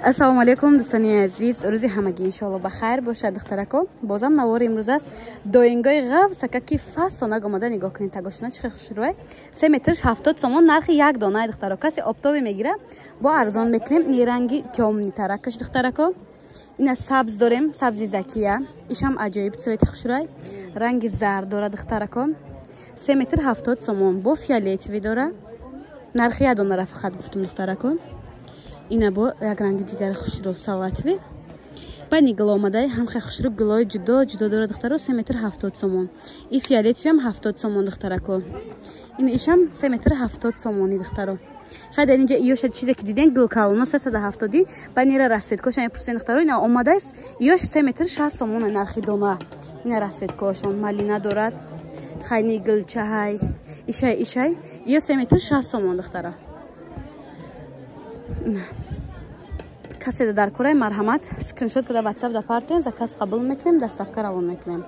Ассалому алайкум, дӯстони азиз, рӯзи ҳамагӣ иншоалло ба хайр бошад. Духтарако, бозам навори имрӯз аст. Доингои ғав сакаки фасонак омада, нигоҳ кунед, тагошона чӣ хел хушрӯй. 3 метрш 70 сомон, нархи як дона, духтаро. Касе оптовый мегира, бо арзон мекунем. Ин ранги тёмный таракаш, духтарако. Ина сабз дорем, сабзи закия. Ишам аҷоиб цвети хушрӯй. Ранги зард дора, духтарако. 3 метр 70 сомон, бо фиолетовый дора. Нархи як донара фақат гуфтум, духтарако. Ина бо як ранги дигари хушрӯ, салатовый. Бани гул омадай, ҳамхе хушрӯ, гулои ҷудо ҷудо дора, духтаро, 3 метр 70 сомон. И фиолетовый ам 70 сомон, духтарако. Ин ишам 3 метр 70 сомони, духтаро. Хай, дар инҷа иёша чизе ки диден, гул калоно 370, бани ира расцветкошам мепурсен, духтаро. Ина омадааст, иёш 3 метр 60 сомон нархи дона. Ина расцветкошон малина дорад, хайни гулчаҳай, ишай, ишай, иё 3 метр 60 сомон, духтаро. Касе дар кораи, марҳамат, скриншот када, ватсап да партен, заказ қабул мекунем, доставка равон мекунем.